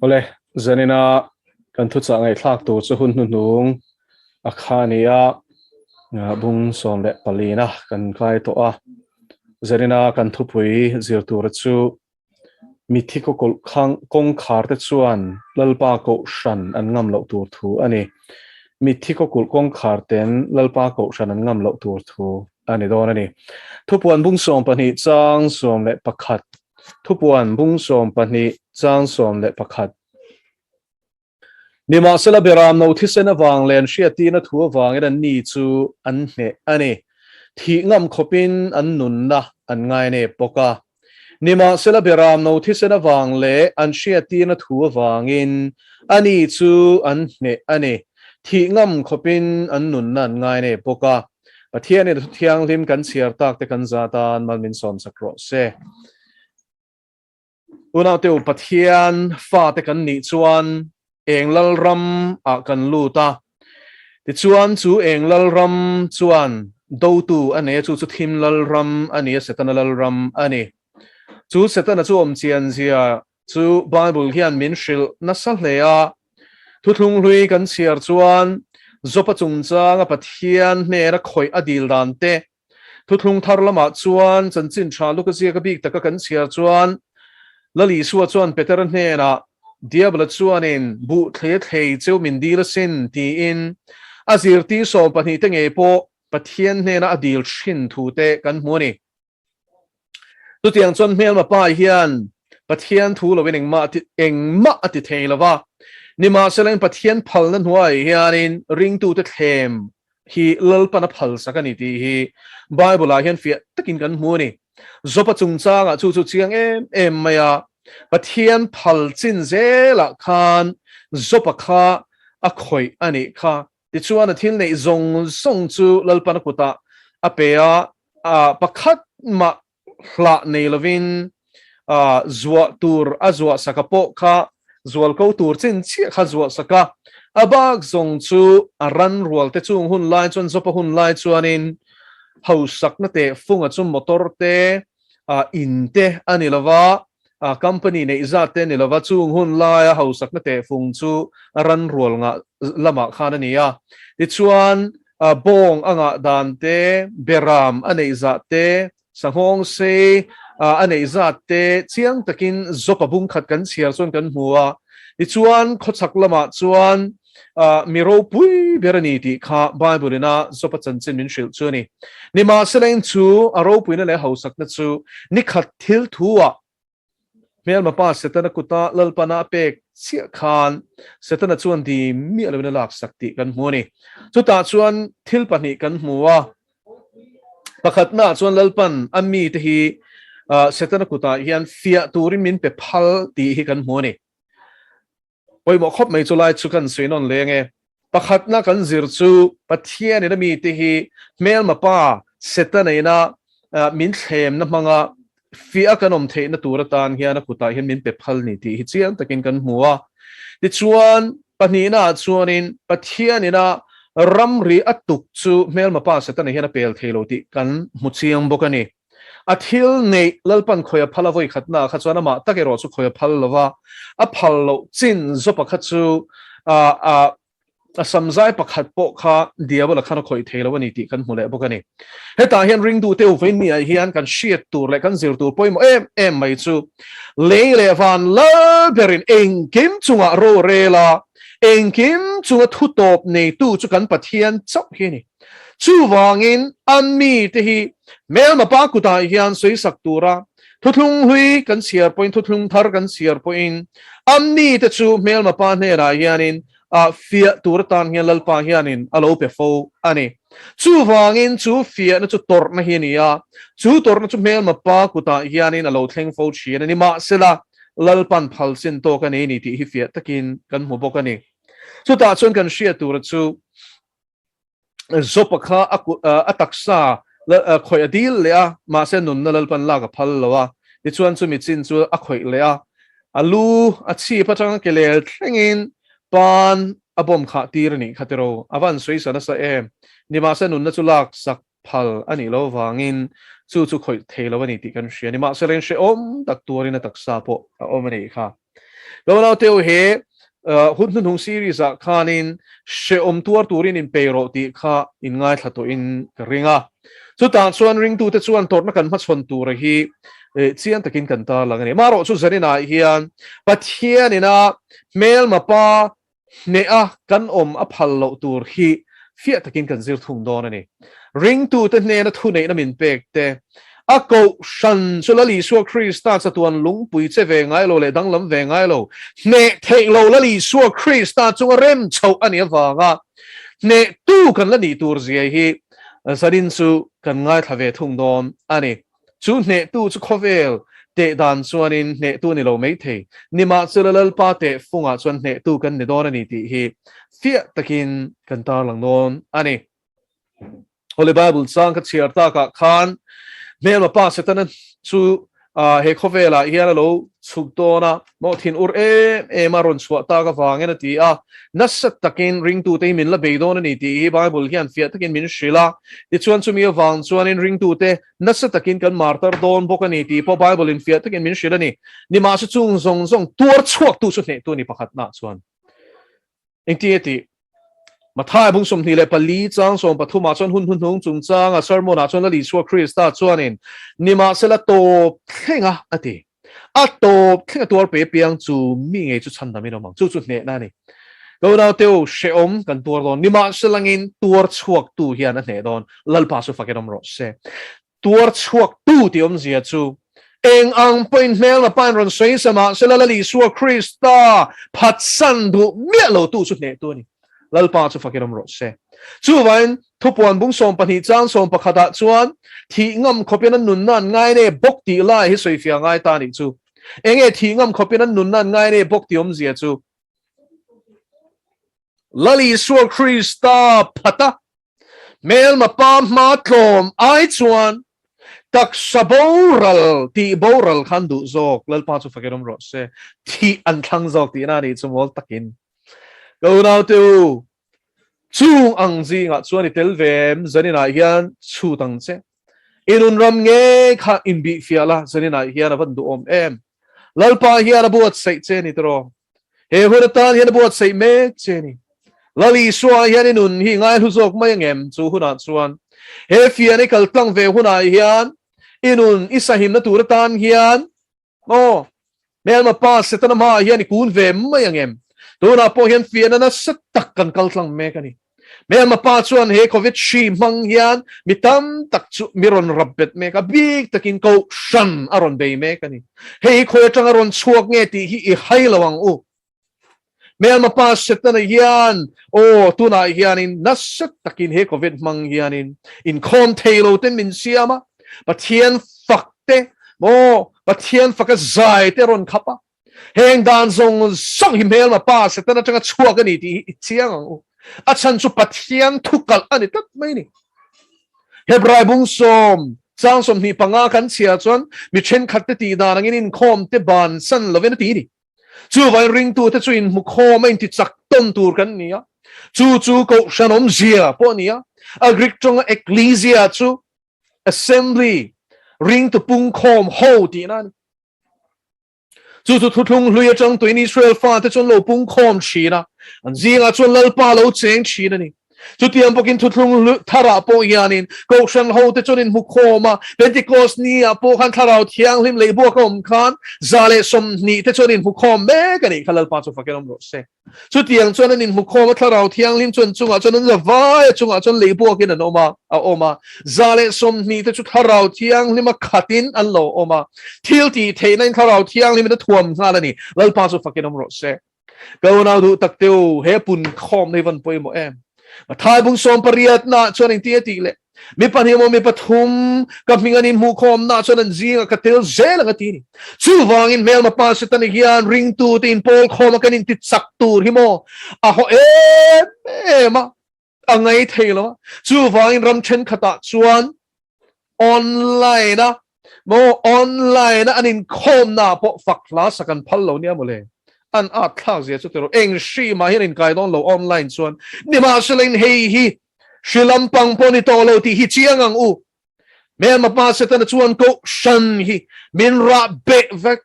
Awle, zanina kan thuchah ngaihthlak tur chu hun hnuhnung a kha a ni a, bung 14 na kan kai tawh a. Zanina kan thupui zir tura chu Mitthi kawkawlh kawngkhar te chuan Lalpa Kohhran an ngam loh tur thu a ni. Mitthi kawkulh kawngkhar ten Lalpa Kohhran an ngam loh tur thu a ni dawn a ni. Thupuan bung 12 chang 11 Thupuan bung 12 chang 11. Nimahsela Beram no thisen avang leh an hriattirna thu avangin anni chu an hneh a ni. Thih ngam khawpin an nunna an ngainep bawk a. Nimahsela Beram no thisen avang leh an hriattirna thu avangin ani chu an hneh a ni. Thih ngam khawpin an nunna an ngainep bawk a. Pathianin a Thuthianghlim kan chhiar tak te kan zat an mal min sawmsak rawh se. Unaute u, Pathian fate kan nih chuan eng lalram ah kan lut a, tichuan chu eng lalram chuan dotu a nei a, chu chu thim lalram a ni a, Setana lalram a ni. Chu Setana chu awm chian zia chu Bible hian min hrilh nasa hle a, Thuthlung hlui kan chhiar chuan Jopa chungchanga Pathian hnena khawih a dil dan te, Thuthlung thar lamah chuan chanchin tha luk a ziak a bik taka kan chhiar chuan Lal Isua chuan Petera hnenah, Diabla chuanin buh thlei a thlei cheu min dil asin, tiin a zirtir 12 te ngei pawh Pathian hnena a dil thin thu te kan hmu a ni. Chutiang chuan hmelma pa hian Pathian thu lovin engmah engmah a ti thei lo va, nimahsela in Pathian phalna hnuai hianin ringtute thlem hi Lalpan a phalsak a ni tih hi Bible ah hian fiah takin kan hmu a ni. Jopa chungchangah chu chu chiang em em mai a, Pathian phal chin zelah khan Jopa kha a khawih a nih kha. Tichuan a thil neih zawng zawng chu Lalpan a kutah a pe a, pakhat mah hlah nei lovin zuah tur a zuah sak a pawh kha zual ko tur chin chiah kha zuah sak a, a bak zawng chu a ran rual te chung hun lai chuan Jopa hun lai chuanin hausakna teh funga chu motor te in te a ni lova, company neih zat te a ni lova, chung hun laia hausakna teh fung chu ran rual ngah lamah khan a ni a. Tichuan bawng a ngah dan te, beram a neih zah te, sanghawng sei a neih zat te chiang takin Jopa bung khat kan chhiar chuan kan hmu a. Tichuan khawchhak lamah chuan mi ropui ber a ni tih kha Bible ina Jopa chanchin min hrilh chu a ni. Nimahsela in chu a ropuina leh hausakna chu nikhat thil thu-ah hmelma pa Setana kuta Lalpana a pek chiah khan Setana chuan di miah loin a laksak tih kan hmu a ni. Chutah chuan thil pahnih kan hmu a, pakhatnaah chuan Lalpan a mite hi Setana kutah hian fiah turin min pe phal tih hi kan hmu a ni. Pawimawh khawp mai chu lai chu kan sawi nawn leng e. Pakhatna kan zir chu Pathianin a mite hi hmelma pa Setana ina min thlemna hmanga fiah a kan awm theihna tur atan hian a kutah hian min pe phal ni tih hi chiang takin kan hmu a. Tichuan, pahnihnaah chuanin Pathianin a ramri a tuk chu hmelma pa Setana hian a pel thei lo tih kan hmu chiang bawk a ni. A thil neih Lalpan khawi a phal a vawikhatnaah kha chuan amah tak erawh chu khawi a phal lo va, a phal loh chin zawpa kha chu a samzai pakhat pawh kha Diabola khan a khawih thei lo a ni tih kan hmu leh bawk a ni. Hetah hian ringtute uvainniah hian kan hriat tur leh kan zir tur pawimawh em em mai chu lei leh van lal berin engkim chungah rorel a, engkim chunga thutawp neitu chu kan Pathian chauh hi a ni. Chuvangin a mite hi hmelma pa kutah hian sawisak tura thuthlung hlui kan chhiar pawhin thuthlung thar kan chhiar pawhin a mite chu hmelma pa hnenah hianin fiah tur atan hian Lalpa hianin a lo pe fo a ni. Chuvangin chu fiahna chu tawrhna hi a ni a, chu tawrhna chu hmelma pa kutah hianin a lo thleng fo thin a ni. Mahsela Lalpan phal chin tawk a nei ni tih hi fiah takin kan hmu bawk a ni. Chutah chuan kan hriat tura chu Jopa kha a taksa khawih a dil leh a, mahse nunna Lalpan lak a phal lo a, tichuan chumi chin chu a khawih leh a, a lu a chhip atanga ke lel thlengin pan a bawm khah tir a nih kha tiro, a van sawi sa nasa em, nimahse nunna chu lak sak phal a nih loh avangin chu chu khawih thei lo a ni tih kan hria, nimahse reng hrehawm tak tuarin a taksa pawh a awm a nih kha. Ka unaute u he hun hnuhnung series ah khanin hrehawm tuar turin in pei rawh tih kha in ngaithla tawhin ka ring a. Chutah chuan ringtute chuan tawrhna kan hmachhawn tura hi chiang takin kan tarlang a ni. Amaherawhchu zaninah hian Pathianin a hmelma pa Hneha kan awm a phal loh tur hi fiah takin kan zir thung dawn a ni. Ringtute hnena thuneihna min pek te, a kohhran chu Lal Isua Krista chatuan lungpui che ve ngai lo leh danglam ve ngai lo, hneh theih lo Lal Isua Krista chunga rem chhoh a nih avanga hnehtu kan la nih tur zia hi zanin chu kan ngaithla ve thung dawn a ni. Chu hnehtu chu khawvel teh dan chuanin hnehtu a ni lo maithei. Nimahsela Lalpa teh fungah chuan hnehtu kan ni dawn a ni tih hi fiah takin kan tarlang dawn a ni. Holy Bible chang ka chhiar takah khan hmelma pa Setana chu he khawvelah hian a lo chhuk dawn a, maw thin ur em em a rawn chhuah tak avangin a ti a, nasa takin ringtute hi min la bei dawn a ni tih hi Bible hian fiah takin min hrilh a. Tichuan chumi avang chuanin ringtute nasa takin kan martar dawn bawk a ni tih pawh Bible in fiah takin min hrilh a ni. Nimahse chung zawng zawng tuar chhuaktu chu hnehtu a ni pakhatna chuan. Engtin nge tih? Matthai bung 24 chang 13 ah chuan hun hnuhnung chungchanga sermon ah chuan Lal Isua Krista chuanin nimahsela tawp thlenga a ti. A tawp thlenga tuar pe piang chu mi ngei chu chhandam in awm ang. Chu chu hnehna a ni. Ka unaute u, hrehawm kan tuar dawn. Nimahselangin tuar chhuaktu hian a hneh dawn. Lalpa chu fakin awm rawh se. Tuar chhuaktu tih awmzia chu eng ang pawhin hmelma pain rawn sawi sa mahsela Lal Isua Krista phatsan duh miah lotu chu hnehtu a ni. Lalpa chu fakin awm rawh se. Chuvangin thupuan bung 12 chang 11 ah chuan thih ngam khawpin an nunna an ngai ne bawk tih lai hi sawifiah ngai ta nih chu. Enge thih ngam khawpin an nunna an ngai ne bawk tih awmzia chu Lal Isua Krista phata Hmelma pa hma tlawm ai chuan taksa boral tih boral khan duh zawk Lalpa chu fakin awm rawh se. Thih an thlang zawk tihna a nih chu mawl takin. Ka unaute u, chung ang zingah chuan i tel ve em? Zaninah hian chhut ang che. I nun ram ngei kha inbihfiah la, zaninah hian a van duhawm em? Lalpa hian a buatsaih che ni tiraw? He hun atan hian a buatsaih mek che a ni. Lal Isua hian i nun hi ngaihlu zawk mai angem? Chu hunah chuan he fian i kal tlang ve hunah hian i nun i sahimna tur atan hian maw hmelma pa Setana hmaah hian i kun ve mai angem? Tunah pawh hian fiahna nasa tak kan kal tlang mek a ni. Hmelma pa chuan he Covid hri hmang hian mi tam tak chu mi rawn rap bet mek a, bik takin kohhran a rawn bei mek a ni. Hei hi khawi atanga rawn chhuak nge tih hi i hai lo ang u. Hmelma pa Setana hian aw tunah hianin nasa takin he Covid hmang hianin inkhawm thei lo ten min siam a, Pathian fak te maw Pathian faka zai te rawn khap a, Heng dan zawng zawng hi hmelma pa Satan atanga chhuak a ni tih hi i chiang ang u. A chhan chu Pathian thu kalh a ni tlat mai ni. Hebrai bung sawm chang 25 kan chhia chuan mi thenkhat te tih dan angin inkhawm te ban san lovin a ti ni. Chuvangin ringtute chu inhmukhawm a intichak tawn tur kan ni a. Chu chu kohhran awmzia pawh a ni a. A Greek tawnga ekklesia chu assembly, ringtu pungkhawm ho tihna a ni. Chu chu thuthlung hlui atang tuin Israel fate chuan lo pung khawm thin a, an zingah chuan Lalpa lo cheng thin a ni. Chutiang bawkin thuthlung tharah pawh hianin Kohhran hote chuan inhmu khawm a, Pentecost ni-ah pawh khan Thlarau Thianghlim lei buak a awm khan 120 te chuan inhmu khawm mek a nih kha Lalpa chu fakin awm rawh se. Chutiang chuan an inhmu khawm a, Thlarau Thianghlim chuan chungah chuan an za vai a, chungah chuan lei buakin an awm a, a awm a. 120 te chu Thlarau Thianghlima khatin an lo awm a. Thil tih theihna in Thlarau Thianghlimin a thuam nghal a ni. Lalpa chu fakin awm rawh se. Ka unau duh tak te u, he pun khawmna hi van pawimawh em? Mathai bung 18 naah chuan engtin a tih leh? Mi pahnih emaw mi pathum ka hming an inhmuh khawmna chuan an zingah ka tel zel ang a ti ni. Chuvangin hmelma pa Setana hian ringtute inpawl khawma kan inti chak tur hi maw a haw em em a, a ngai thei lo a. Chuvangin ram thenkhatah chuan online a maw online a an inkhawmna pawh fak hla sak an phal lo nia mawle. An at thlak zia chu tiraw eng hri mah hian inkai dawn lo online chuan. Nimahsela in hei hi Hri lampang pawh ni tawh lo tih hi chiang ang u. Hmelma pa Setana chuan kohhran hi min rah beh vek.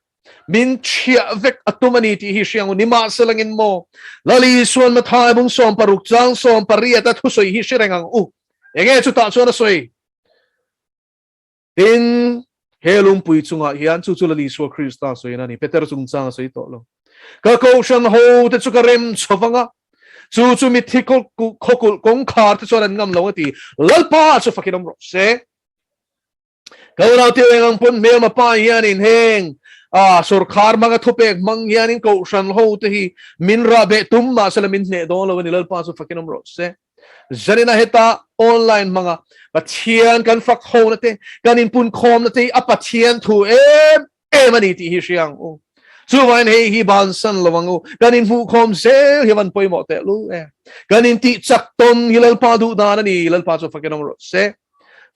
Min chhiah vek a tum a ni tih hi hriang u. Nimahselangin maw, Lal Isuan Mathai bung 16 chang 18 a thusawi hi hre reng ang u. Enge chutah chuan a sawi? Tin, he lungpui chungah hian chu chu Lal Isua Krista sawiin a ni. Peter chungchang a sawi tawh lo. Ka kohhran ho te chu ka rem chho vang a, chu chu mitthi khawkulh kawngkhar te chuan an ngam lo a ti. Lalpa chu fakin awm rawh se. Ka unau te eng ang pawn hmelma pa hianin heng a sorkar hmanga thupek hmang hianin kohhran ho te hi min rah beh tum mahsela min hneh dawn lo a ni. Lalpa chu fakin awm rawh se. Zanina heta online hmanga Pathian kan fak hona te, kan inpunkhawmna te hi a Pathian thu em em a ni tih hi hria ang u. Chuvangin hei hi bansan lo ang u. Kan inhmuhkhawm zel hi a van pawimawh teh lu e. Kan intih chak tawn hi Lalpa duh dan a ni, Lalpa chu fakin awm rawh se.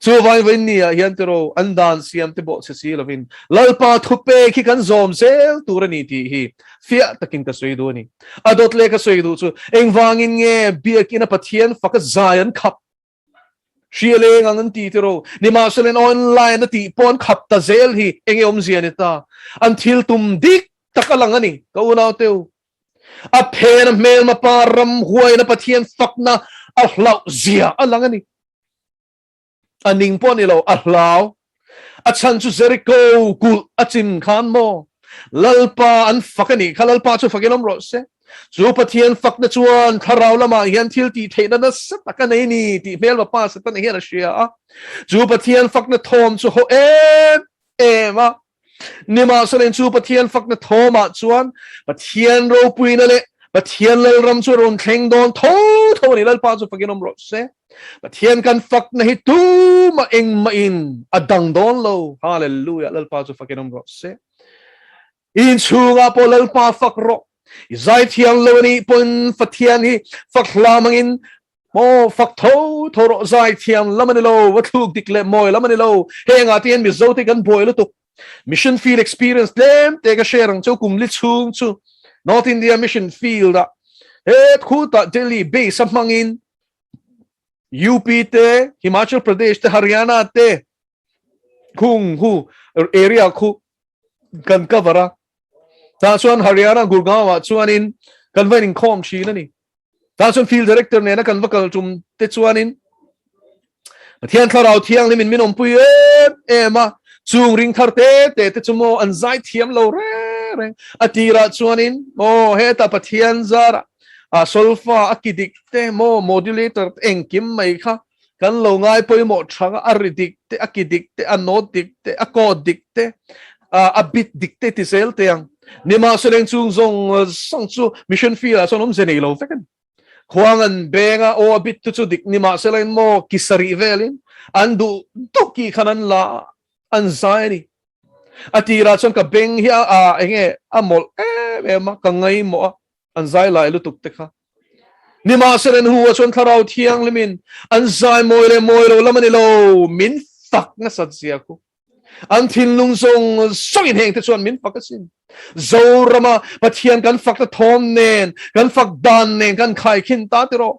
Chuvangin vawiin ni ah hian tiraw an dan siam te bawh chhe si lovin Lalpa thupek hi kan zawm zel tur a ni tih hi fiah takin ka sawi duh a ni. A dawt leh ka sawi duh chu engvangin nge biakina Pathian faka zai an khap hria leng ang an ti tiraw nimahsela online a tih pawh an khap ta zel hi enge awmzia ni ta an thil tum dik tak a lang a ni ka unau teu a phen a hmelma pa ram huaina Pathian fakna a hlauh zia a lang a ni. A ning pawh ni lo, a hlau. A chhan chu Jericho kulh a chim khan maw? Lalpa an fak a nih kha, Lalpa chu fakin awm rawh se. Chu Pathian fakna chuan thlarau lamah hian thil tih theihna nasa tak a nei ni tih hmelma pa Setana hian a hria a. Chu Pathian fakna thawm chu haw em em a. Nimahselain chu Pathian fakna thawmah chuan Pathian ropuina leh Pathian lalram chu a rawn thleng dawn tho tho a ni. Lalpa chu fakin awm rawh se. Pathian kan fakna hi tumah engmahin a dang dawn lo. Hallelujah. Lalpa chu fakin awm rawh se. Inchhungah pawh Lalpa fak rawh. I zaithiam lo a nih pawhin Pathian hi fak hlam angin Maw fak tho tho rawh zai thiam lam a ni lo, va thluk dik leh mawi lam a ni lo. Hengah te hian Mizo te kan buai lutuk. Mission field experience tlem te ka share ang chu kum li chhung chu North India Mission Field ah he khutah Delhi base a hmangin UP te, Himachal Pradesh te, Haryana te khung hu area khu kan cover a. Tah chuan Haryana Gurgaon ah chuanin kan va inkhawm thin a ni. Tah chuan field director nena kan va kal tum te chuanin Pathian thlarau thianghlim in min awmpui em em a, chung ring thar te te te chu maw an zai thiam lo reng reng. A tirah chuanin maw heta Pathian zara a solfa a ki dik te maw modulator te engkim mai kha kan lo ngai pawimawh thang a, a ri dik te, a ki dik te, a note dik te, a chord dik te, a beat dik te ti zel te ang. Nimahsela eng chung zawng zawng chu mission field ah chuan awmze nei lo vek a ni. Khuang an beng a, aw a beat tu chu dik nimahsela in maw ki sarih velin an duh duh ki khan an la a, an zai a ni. A tirah chuan ka beng hi a enge a mawlh em em a, ka ngaimawh a, an zai lai lutuk te kha. Nimahsela in hu a chuan thlarau thianghlimin an zai mawi leh mawi lo lam a ni lo, min fak nasat zia khu. An thinlung zawng zawngin heng te chuan min fak asin. Zorama Pathian kan fakna thawm nen, kan fak dan nen kan khaikhin ta tiraw.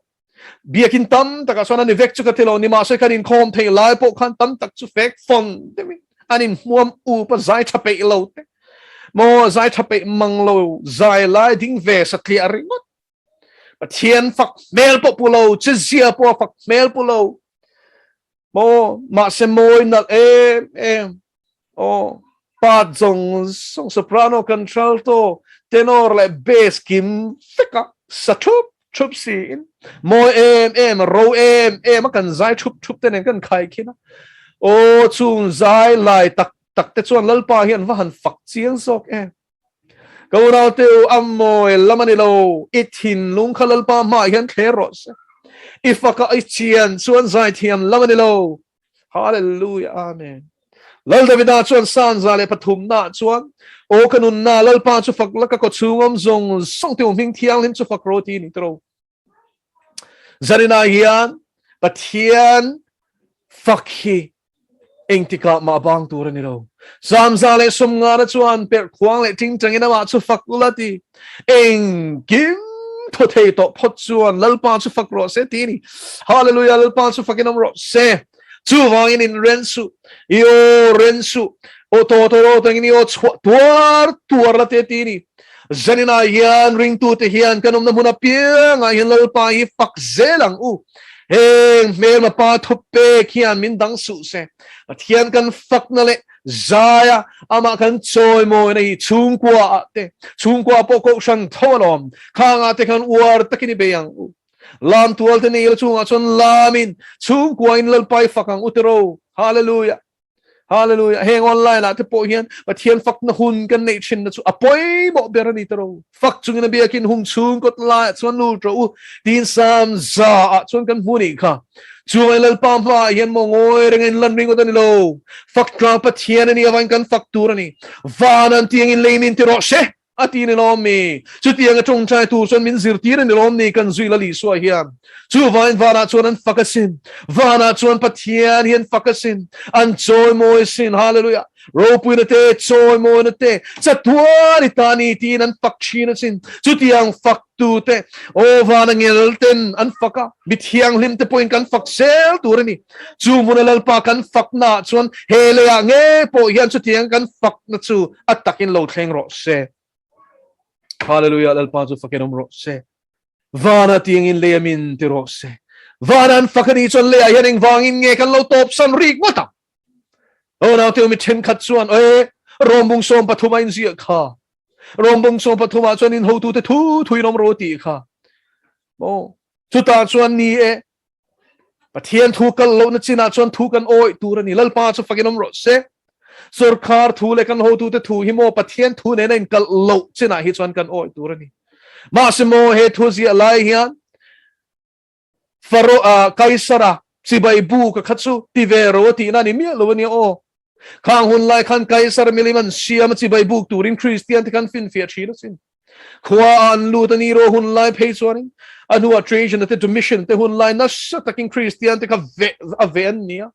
Biakin tam takah chuan an i vek chu ka ti lo, nimahse kan inkhawm thei lai pawh khan tam tak chu fek fawn deuhin an inhmuam up a, zai tha peih lo te maw, zai tha peih mang lo, zai lai ding ve satliah ringawt. Pathian fak hmel pawh pu lo, chezia pawh a fak hmel pu lo maw, mahse mawi nalh em em. Aw, part zawng zawng soprano, contralto, tenor leh bass kim vek a sa thup thup siin mawi em em ro em em a kan zai thup thup te nen kan khai khin a. Aw, chung zai lai tak tak te chuan Lalpa hian va han fak chiang zawk em. Ka unau te u, a mawi lam a ni lo, i thinlung kha Lalpa hmaah hian thler rawh se. I faka i chian chuan zaithiam lam a ni lo. Hallelujah, Amen. Lal Davida chuan sanza leh pathumna chuan aw ka nunna Lalpa chu fak la ka kawchhung awm zawng zawng te hming thianghlim chu fak ro ti ni tro. Zarina hian Pathian fak hi engtikah mah bang tur ani lo. Zamza leh sumngana chuan perh khuang leh tingtangin amah chu fak ula ti. Engkim thaw thei tawh phawt chuan Lalpa chu fak rawh se ti ni. Hallelujah, Lalpa chu fakin awm rawh se. Chuvangin in ren suh, i aw ren suh. Aw tawtawrawt angin i aw chhuah tuar tuar la te ti ni. Zaninah hian ringtute hian kan awmna hmun apiangah hian Lalpa hi fak zel ang u. Heng hmelma pa thupek hian min dang suh se. Pathian kan fakna leh zaia amah kan chawimawina hi chhungkua ah te, chhungkua pawh kohhran tho alawm, khangah te khan uar takin i bei ang u. Lam tual te nei la chungah chuan lamin chhungkua in Lalpa i fak ang u tiro. Hallelujah. Hallelujah. Heng online ah te pawh hian Pathian fakna hun kan neih thin na chu a pawimawh ber a ni tiro. Fak chungin a biakin hung chhung kawt laiah chuan lut rawh u tiin Psalm za ah chuan kan hmu nih kha. Chungai Lalpa hmaah hian maw ngawi reng a inlan ringawt a ni lo. Fak tlang Pathian a nih avangin kan fak tur a ni. Van an tiangin lei min ti rawh se. A ti ni lawm mi? Chutiang a tawngtai tur chuan min zirtir a ni lawm ni? Kan zui Lal Isua hian. Chuvain vanah chuan an fak asin. Vanah chuan Pathian hi an fak asin. An chawimawi asin. Hallelujah. Ropuina te, chawimawina te, chatuan i ta ni tiin an fak thin asin. Chutiang fak tu te, aw vana ngel ten an fak a, mi thianghlim te pawhin kan fak zel tur a ni. Chu hmuna Lalpa kan faknaah chuan he leiah nge pawh hian chutiang kan fakna chu a takin lo thleng rawh se. Hallelujah, Lalpa chu fakin awm rawh se. Vana tiangin lei amin ti rawh se. Vana an fak a nih chuan leiah hian engvangin nge kan lo tawp san rik ngawt ang? Aw naute mi thenkhat chuan e Rawmbung 13 a inziah kha. Rawmbung 13 ah chuan in hotute thu thuin awm rawh tih kha. Maw? Chutah chuan ni e Pathian thu kal lohna chinah chuan thu kan awih tur a ni. Lalpa chu fakin awm rawh se. Sorkar thu leh kan hotute thu hi maw Pathian thu nena inkalh loh chinah hi chuan kan awih tur a ni. Mahse maw he thu ziah lai hian Faro uh, Kaisara chibai bu ka kha chu ti ve ro a tihna ni miah lo a nia aw. Khang hun lai khan Kaisar milim an siam a chibai buk turin Kristian te khan finfiah thin asin. Khua an lut a ni ro hun lai phei chuanin a hnuah Trajan te Domitian te hun lai nasa takin Kristian te kha ve a ve an nia.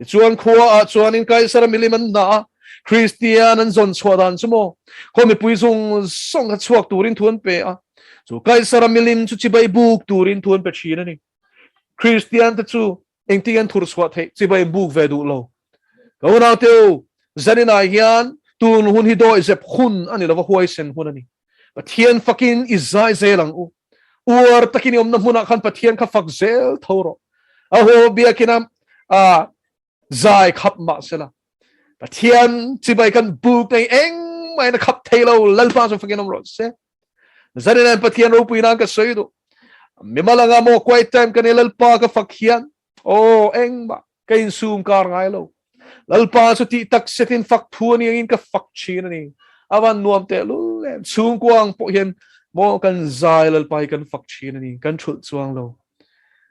Tichuan khua ah chuanin Kaisara milim an dah a, Kristian an zawn chhuah dan chu maw khaw mipui zawng zawng kha chhuak turin thu an pe a, chu Kaisara milim chu chibai buk turin thu an pe thin a ni. Kristian te chu Engtin an thur chhuah theih chibai an buk ve duh lo. Ka unaute u, zaninah hian tun hun hi dawihzep hun a ni lova huaisen hun a ni. Pathian fakin i zai zel ang u. Uar takin i awmna hmunah khan Pathian kha fak zel tho rawh. A haw biakina a zai khap mah sela. Pathian chibai kan buk nei engmah in a khap thei lo. Lalpa chu fakin awm rawh se. Zanin Pathian ropui nan ka sawi duh. Mimal anga maw quiet time ka nei Lalpa ka fak hian aw engmah ka insum kar ngai lo. Lalpa chu tih tak setin fak thu ani angin ka fak thin ani. Avan nuam teh lul em. Chhungkua ang pawh hian maw kan zai Lalpa hi kan fak thin ani. Kan thulh chuang lo.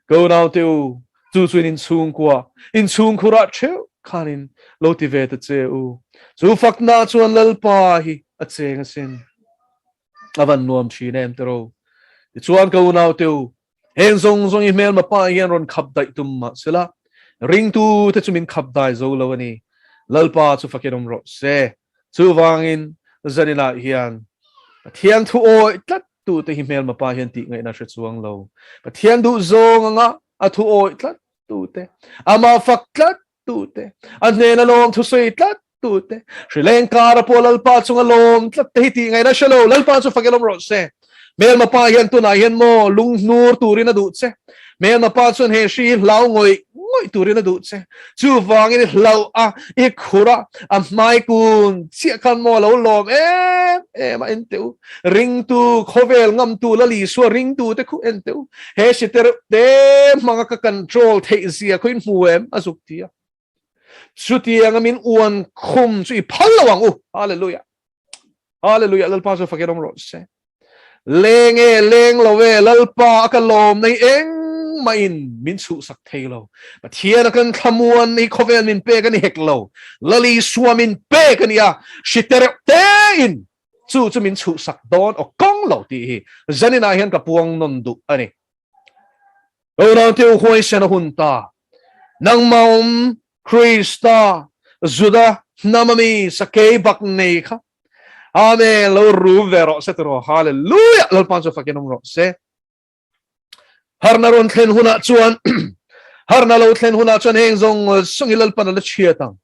Ka unaute u, chu chuan in chhungkua, in chhungkhurah theuh khanin lo ti ve ta che u. Chu fakna chuan Lalpa hi a cheng asin. A van nuam thin em tiro. Tichuan ka unaute u, heng zawng zawng i hmelma pa hian rawn khap daih tum mah sela, ringtu te chu min khap dai zo lo a ni. Lalpa chu fakin awm rawh se. Chuvangin zaninah hian Pathian thu awih tlat tute hi hmelma pa hian tih ngaihna hre chuang lo. Pathian duh zawng anga a thu awih tlat tute, amah fak tlat tute, a hnena lawm thusawi tlat tute, hrileng kara pawh Lalpa chunga lawm tlat te hi tih ngaihna hre lo. Lalpa chu fak ilawm rawh se. Hmelma pa hian tunah hian maw lunghnur turin a duh che. Hmelma pa chuan he hri hi hlau ngawih ngawih turin a duh che. Chuvangin i hlauh a, i khur a, a hmai kun chiah khan maw a lo lawm em em a, en teh u. Ringtu, khawvel ngamtu, Lal Isua ringtu te khu en teh u. He hri te reuh te hmanga ka control theih zia khaw in hmu em? A zuk ti a. Chutianga min uan khum chu i phal lo ang u. Hallelujah. Hallelujah. Lalpa chu fakin awm rawh se. Leng e, leng lo e, Lalpa a ka lawm nei engmah in min chhuhsak thei lo. Pathian a kan thlamuan hi khawvel min pek a ni hek lo. Lal Isua min pek a ni a, hri tereuh te in chu chu min chhuhsak dawn aw kawng lo tih hi zaninah hian ka puang nawn duh a ni. Unau te u huaisen a hun ta. Nangmah awm Krista Juda hnam ami sakei bak nei kha. Amen. Lo rum ve rawh se tiraw. Hallelujah. Lalpa chu fakin awm rawh se. Harna rawn thlen hunah chuan harna lo thlen hunah chuan heng zawng zawng hi Lalpan a la chhiat ang.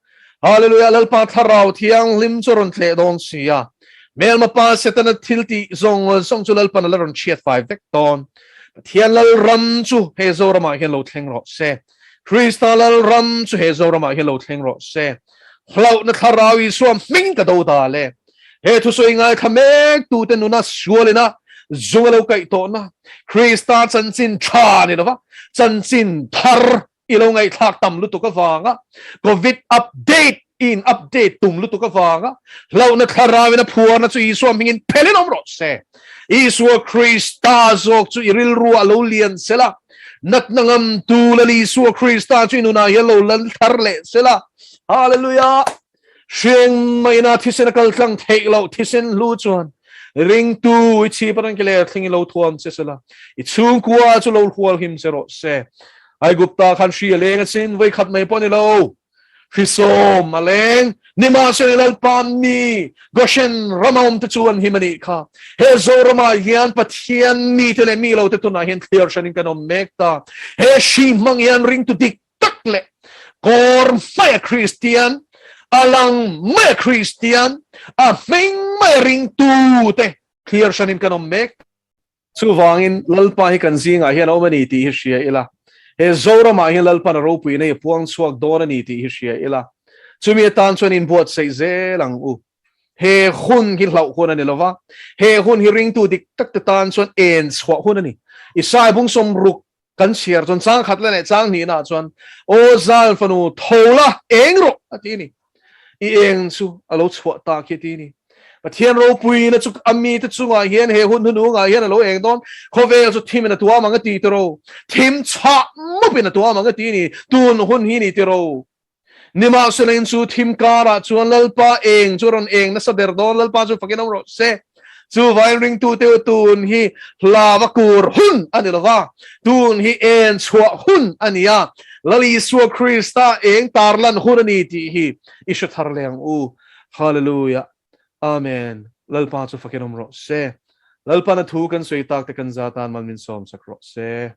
Hallelujah Lalpa thlarau thianghlim chu rawn tleh dawn si a. Hmelma pa Setana thil tih zawng zawng chu Lalpan a la rawn chhiat fai vek dawn. Pathian Lalram chu he Zoramah hian lo thleng rawh se. Krista Lalram chu he Zoramah hian lo thleng rawh se. Hlauhna thlarau Isua hming ka do dal e. He thusawi ngaithla mek tute nuna sualina zung a lo kaih tawhna Krista chanchin tha ni lova chanchin thar i lo ngaihthlak tam lutuk avanga Covid update in update tum lutuk avanga hlauhna thlarauin a phuarna chu Isua hmingin phelin awm rawh se. Isua Krista zawk chu i rilru a lo lian sela, natna ngam tu Lal Isua Krista chu i nunah hian lo lal thar leh sela. Hallelujah! Hriang maina thisen a kal tlang theih loh thisen hlu chuan ringtu i chhip atang ki leh thling i lo thuam che sela, i chhungkua chu lo hual him che rawh se. Aigupta khan hri a leng asin, vawi khat mai pawh a ni lo. Hri sawm a leng, nimahsela Lalpa mi Goshen rama awm te chu an him a nih kha. He Zoramah hian Pathian mite leh mi lote tunah hian thliar hranin kan awm mek ta. He hri hmang hian ringtu dik tak leh kawr hmaia Kristian, a lang maia Kristian, a hming maia ringtute thliar hranin kan awm mek. Chuvangin Lalpa hi kan zingah hian a awm a ni tih hi hria ila, he Zoramah hian Lalpan a ropuina i puang chhuak dawn a ni tih hi hria ila, chumi atan chuan inbuatsaih zel ang u. He hun hi hlauh hun a ni lova, he hun hi ringtu dik tak te tan chuan en chhuah hun a ni. Isai bung sawmruk Kan chhiar chuan chang khat la leh chang hnihna chuan Aw Zion fanu tho la eng rawh a ti a ni. I eng chu a lo chhuah ta khi a ti a ni. Pathian ropuina chu a mite chungah hian he hun hnunungah hian a lo eng dawn. Khawvel chu thimin a tuam ang a ti tiro. Thim chhah mupin a tuam ang a ti a ni. Tun hun hi ni tiro. Nimahselain chu thim karah chuan Lalpa eng chu rawn eng nasa ber dawn, Lalpa chu fakin awm rawh se. Chuvain ringtute u tun hi hlava kur hun a ni lova, tun hi en chhuah hun a ni a, Lal Isua Krista eng tarlan hun a ni tih hi i hre thar leh ang u. Hallelujah. Amen. Lalpa chu fakin awm rawh se. Lalpan a thu kan sawi tak te kan za tan mal min sawm sak rawh se.